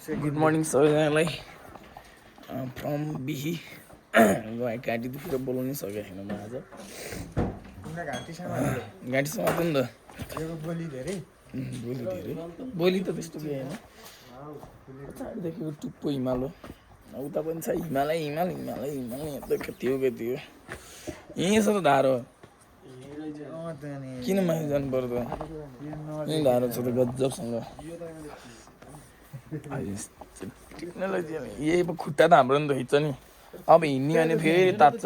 Good morning सबैजनालाई from बिही घाँटी दुखेर बोलाउनै सकेको छैन म आज घाँटी समात्यो नि त बोली धेरै बोली त त्यस्तो केही होइन पछाडिदेखिको टुप्पो हिमाल हो उता पनि छ हिमालै हिमाल हिमालै हिमाल यहाँ त कति हो यहीँ छ त धारो किन माथि जानु पर्दो यहीँ धारो छ त गजबसँग टेक्नोलोजी यही पो खुट्टा त हाम्रो नि त हिँड्छ नि अब हिँड्ने भने फेरि तात्छ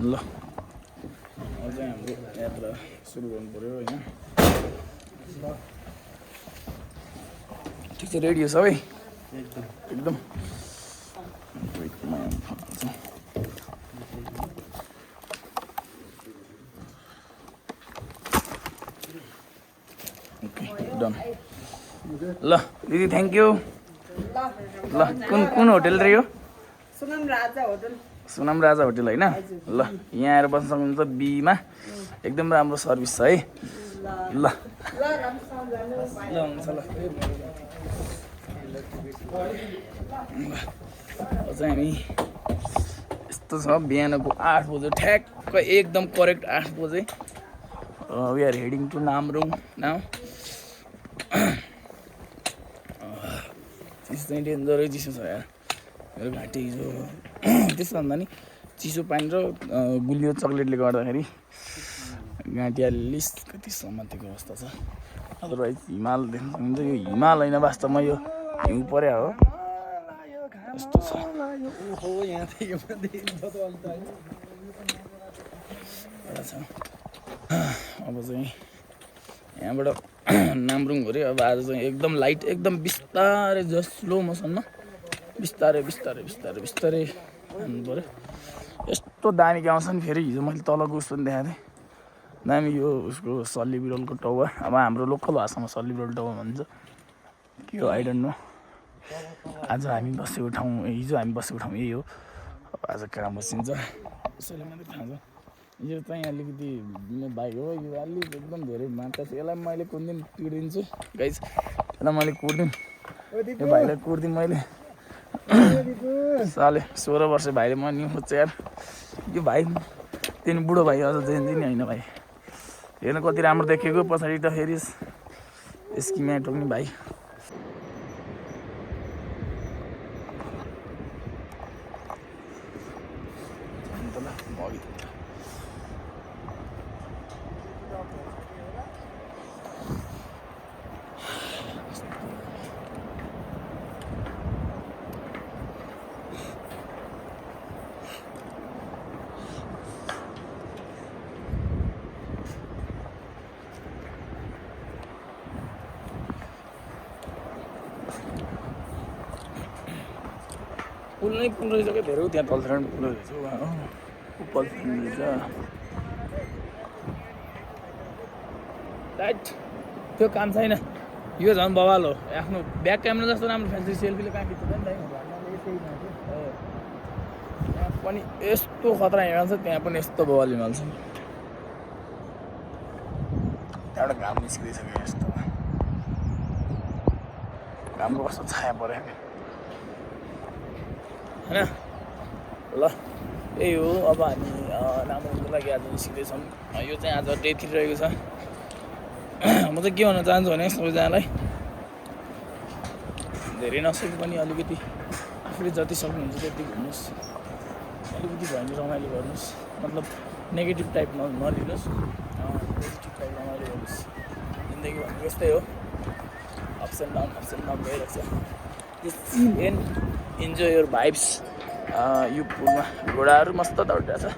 ल अझै हाम्रो यात्रा सुरु गर्नु पऱ्यो होइन ठिक छ रेडी हो सबै एकदम ओके डन ल दिदी थ्याङ्क यू ल कुन होटेल रह्यो सुनाम राजा होटेल होइन ल यहाँ आएर बस्न सक्नुहुन्छ बीमा एकदम राम्रो सर्भिस छ है ल हुन्छ ल अझ हामी यस्तो छ बिहानको 8 बजे ठ्याक्क एकदम करेक्ट 8 बजे we are heading to Namrung now चिसो चाहिँ डेन्जरै चिसो छ यार मेरो घाँटी हिजो त्यसो भन्दा नि चिसो पानी र गुलियो चक्लेटले गर्दाखेरि घाँटी अलिस कति समातेको अवस्था छ अदरवाइज हिमाल देख्न सक्नुहुन्छ यो हिमाल होइन वास्तवमा यो हिउँ पर्या हो यस्तो छ अब चाहिँ यहाँबाट नामरुङ गऱ्यो अब आज चाहिँ एकदम लाइट एकदम बिस्तारै जस्ट स्लो मोसनमा बिस्तारै बिस्तारै बिस्तारै बिस्तारै हान्नु पऱ्यो यस्तो दामी गाउँछ नि फेरि हिजो मैले तलको उस पनि देखाएको थिएँ दामी यो उसको सल्ली बिरलको टावर अब हाम्रो लोकल भाषामा सल्ली बिरल टावर भन्छ के हो आई डोन्ट नो आज हामी बसेको ठाउँ हिजो हामी बसेको ठाउँ यही हो अब आज कहाँ बसिन्छ कसैले मात्रै थाहा छ यो चाहिँ अलिकति बाइक हो यो अलिक एकदम धेरै मात्रा छ यसलाई मैले कुन दिन पिडिदिन्छु गाइस यसलाई मैले कुर्दिउँ यो भाइलाई कुर्दिउँ मैले साले 16 वर्ष भाइले म नि खोज्छ यार यो भाइ तिनी बुढो भाइ अझ जेन्जी नि होइन भाइ हेर्न कति राम्रो देखेको पछाडि त फेरि स्किमा टोक्ने भाइ पुल नै पुल रहेछ क्या धेरै त्यहाँ तलतिर पुल रहेछ पुल रहेछ राइट त्यो काम छैन यो झन् बवाल हो आफ्नो ब्याक क्यामेरा जस्तो राम्रो फ्यान्सी सेल्फीले कहाँ खिच्छ नि त्यहाँ पनि यस्तो खतरा हिँड्छ त्यहाँ पनि यस्तो बवाल हिँड्छ त्यहाँबाट घाम निस्किँदैछ क्या यस्तो घामको कस्तो छाया पऱ्यो होइन ल यही हो अब हामी नामरुङको लागि आज निस्किँदैछौँ यो चाहिँ आज डे 3 रहेको छ म चाहिँ के भन्न चाहन्छु भने सबैजनालाई धेरै नसके पनि अलिकति आफूले जति सक्नुहुन्छ त्यति घुम्नुहोस् अलिकति भयो भने रमाइलो गर्नुहोस् मतलब नेगेटिभ टाइप नलिनुहोस् पोजिटिभ टाइप रमाइलो गर्नुहोस् जिन्दगी भनेको यस्तै हो अप्स एन्ड डाउन भइरहेको छ चिल एन्ड इन्जोय योर भाइब्स यो पुलमा घोडाहरू मस्त दौडिरहेको छ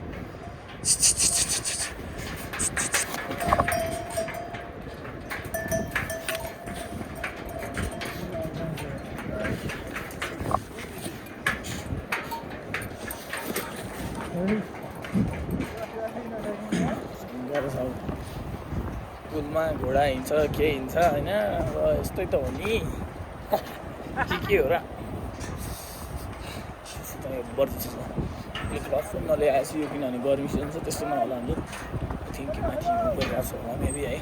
पुलमा घोडा हिँड्छ के हिँड्छ होइन अब यस्तै त हो नि के हो र बढ्छ यो क्लासमा नल्याएपछि यो किनभने गर्मी सिजन छ त्यस्तो नहोला हाम्रो थिङ्क माथि गइरहेको छ होला मेबी है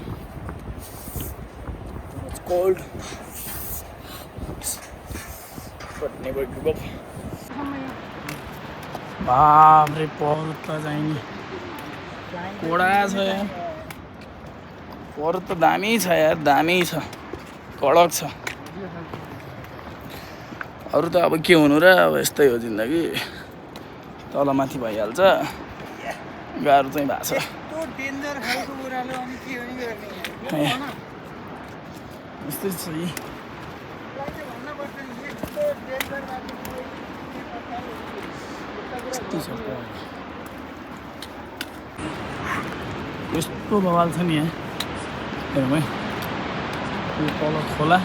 cold. But never give up. बापरे पर्वत त चाहिँ नि कडा छ यार पर्वत त दामी छ यार दामी छ कडक छ अरू त अब के हुनु र अब यस्तै हो जिन्दगी तल माथि भइहाल्छ गाह्रो चाहिँ भएको छ यस्तै छ यी यस्तो बवाल छ नि यहाँ हेरौँ है यो तल खोला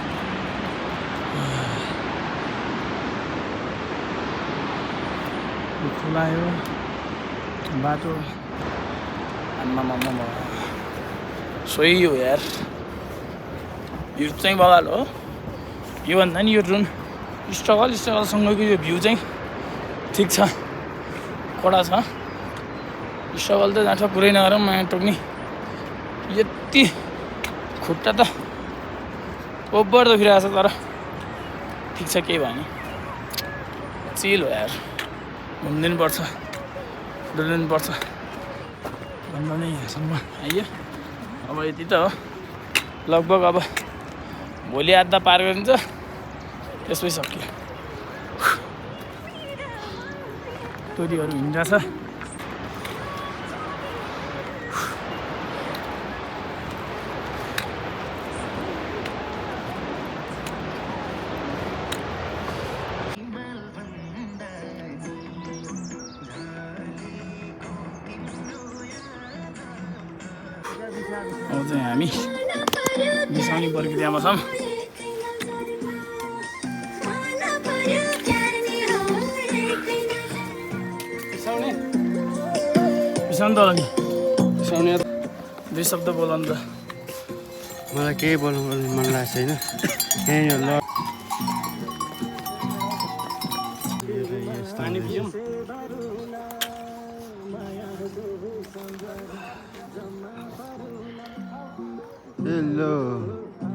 खोला यो बाटो आम्मामा सोही हो यार यो चाहिँ बवाल हो योभन्दा नि यो जुन स्ट्रगलसँगको यो भ्यू चाहिँ ठिक छ कडा छ स्ट्रगल त जान्छ पुरै नगरौँ माया टोक्ने यति खुट्टा त ओभर त फिरेको छ तर ठिक छ केही भएन चिल हो यार घुम्दिनु पर्छ डुल्नु पर्छ भन्दा नै यहाँसम्म आइयो अब यति त हो लगभग अब भोलि आधा पार गरिन्छ त्यसपछि सक्यो टोरीहरू हिँडिरहेछ अब चाहिँ हामी बिसाउने प्रक्रियामा छौँ बिसाउनु त होला नि बिसाउने दुई शब्द बोल नि त मलाई केही बोल्नु मन लागेको छैन यहीँ ल पानी पियौँ हेलो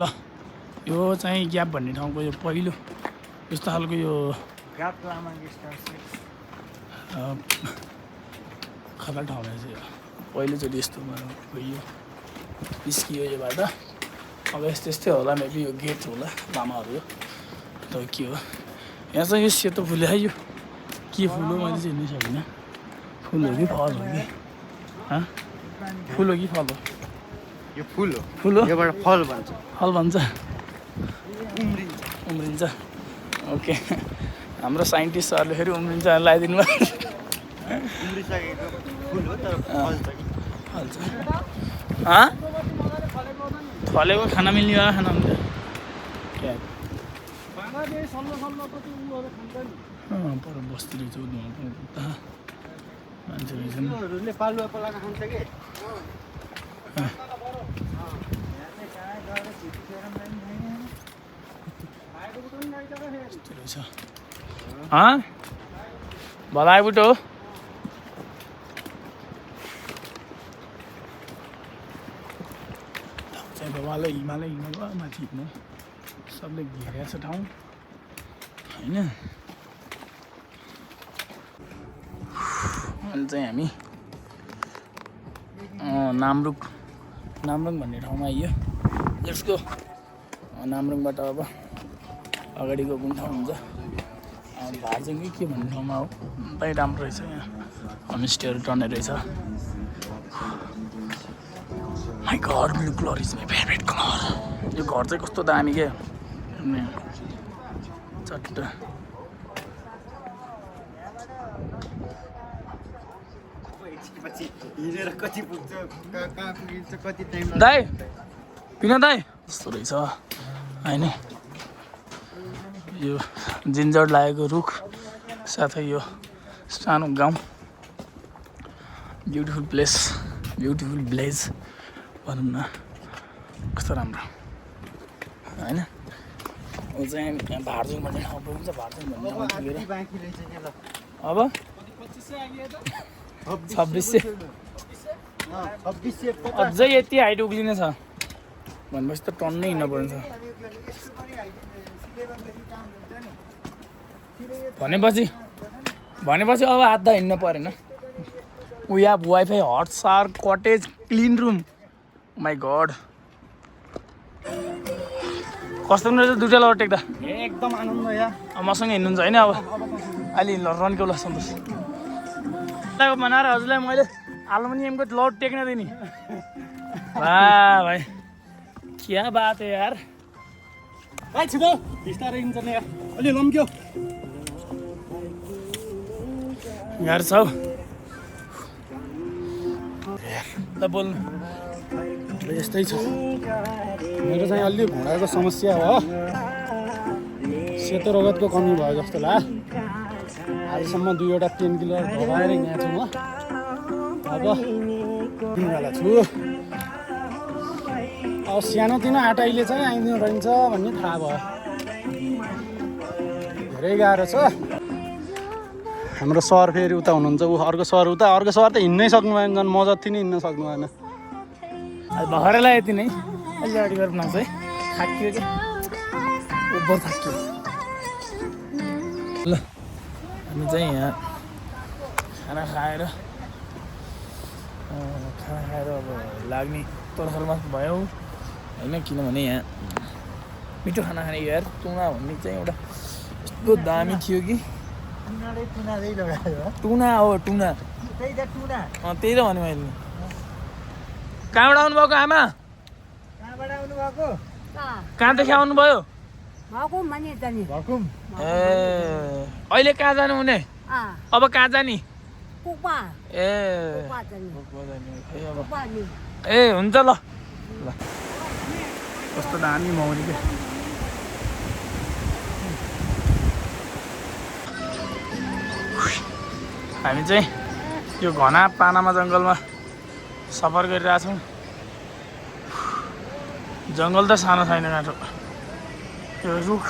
ल यो चाहिँ ग्याप भन्ने ठाउँको यो पहिलो यस्तो खालको यो खतरा ठाउँ रहेछ यो पहिलोचोटि यस्तो गइयो निस्कियो योबाट अब यस्तै यस्तै होला मेबी यो गेट होला लामाहरू यो त के हो यहाँ चाहिँ यो सेतो फुल यो के फुल हो मैले चाहिँ हिँड्नै सकिनँ फुल हो कि फल हो कि फुल हो कि फल हो यो फुल हो फुल हो योबाट फल भन्छ फल भन्छ उम्रिन्छ ओके हाम्रो साइन्टिस्टहरूले फेरि उम्रिन्छ लगाइदिनु भयो उम्रिसकेको फुल हो तर फल्छ कि फल्छ फलेको खाना मिल्ने भयो खाना हुन्छ पर बस्ती रहेछ मान्छे रहेछन् पालुवा पलाएको खान्छ कि भला आइपुग्यो चाहिँ बाबाले हिमालय हिँड्नु भयो माथि हिँड्नु सबले घेरेको छ ठाउँ होइन अहिले चाहिँ हामी नाम्रुङ भन्ने ठाउँमा आइयो यसको नाम्रुङबाट अब अगाडिको कुन ठाउँ हुन्छ भार्जिङ के भन्ने ठाउँमा हो त्यही राम्रो रहेछ यहाँ होमस्टेहरू टर्ने रहेछ माई घर blue colour is my favourite colour यो घर चाहिँ कस्तो दामी क्या चट्ट दाइ पिन दाइ यस्तो रहेछ होइन यो जिन्जर लागेको रुख साथै यो सानो गाउँ ब्युटिफुल प्लेस ब्युटिफुल भिलेज भनौँ न कस्तो राम्रो होइन ऊ चाहिँ यहाँ भार्जिङ भन्ने ठाउँ पुगिन्छ भार्जिङ भन्ने ठाउँमा पुगेर अब 2600 अझै यति हाइट उक्लिने छ भनेपछि त टन्नै हिँड्न पर्छ भनेपछि अब आधा हिँड्न परेन we have wifi hot shower cottage clean room my god कस्तो पनि रहेछ दुईवटा लड टेक्दा एकदम आनन्द या अब मसँग हिँड्नुहुन्छ होइन अब अहिले रन्क्यो ल सन्तोष बनाएर हजुरलाई मैले एल्युमिनियमको लड टेक्न दिने वाह भाइ क्या बात है यार भाइ छिटो बिस्तारै हिँड्छ नि यार अलि लम्क्यो यार छौ ल बोल्नु यस्तै छ मेरो चाहिँ अलि घुँडाको समस्या हो सेतो रगतको कमी भयो जस्तो ला आजसम्म 2वटा पेन किलर भगाएर यहाँ छु म अब दिनवाला छु अब सानोतिनो आटाइले चाहिँ आइदिनु रहन्छ भन्ने थाहा भयो धेरै गाह्रो छ हाम्रो सर फेरि उता हुनुहुन्छ ऊ अर्को सर त हिँड्नै सक्नु भएन झन् म जति नै हिँड्न सक्नु भएन भर्खरलाई यति नै अलि अगाडि गरेर बनाउँछ है थाकियो क्या ओभर थाकियो ल हामी चाहिँ यहाँ खाना खाएर अब लाग्ने तर्खरमा भयो होइन किनभने यहाँ मिठो खाना खाने यार तुना भन्ने चाहिँ एउटा यस्तो दामी थियो कि टुना हो टुना त्यही त भने मैले कहाँबाट आउनुभएको आमा कहाँदेखि आउनुभयो ए अहिले कहाँ जानु हुने अब कहाँ जाने ए हुन्छ ल कस्तो दामी मौरी क्या हामी चाहिँ यो घना पानामा जङ्गलमा सफर गरिरहेछौँ जङ्गल त सानो छैन काँठो त्यो रुख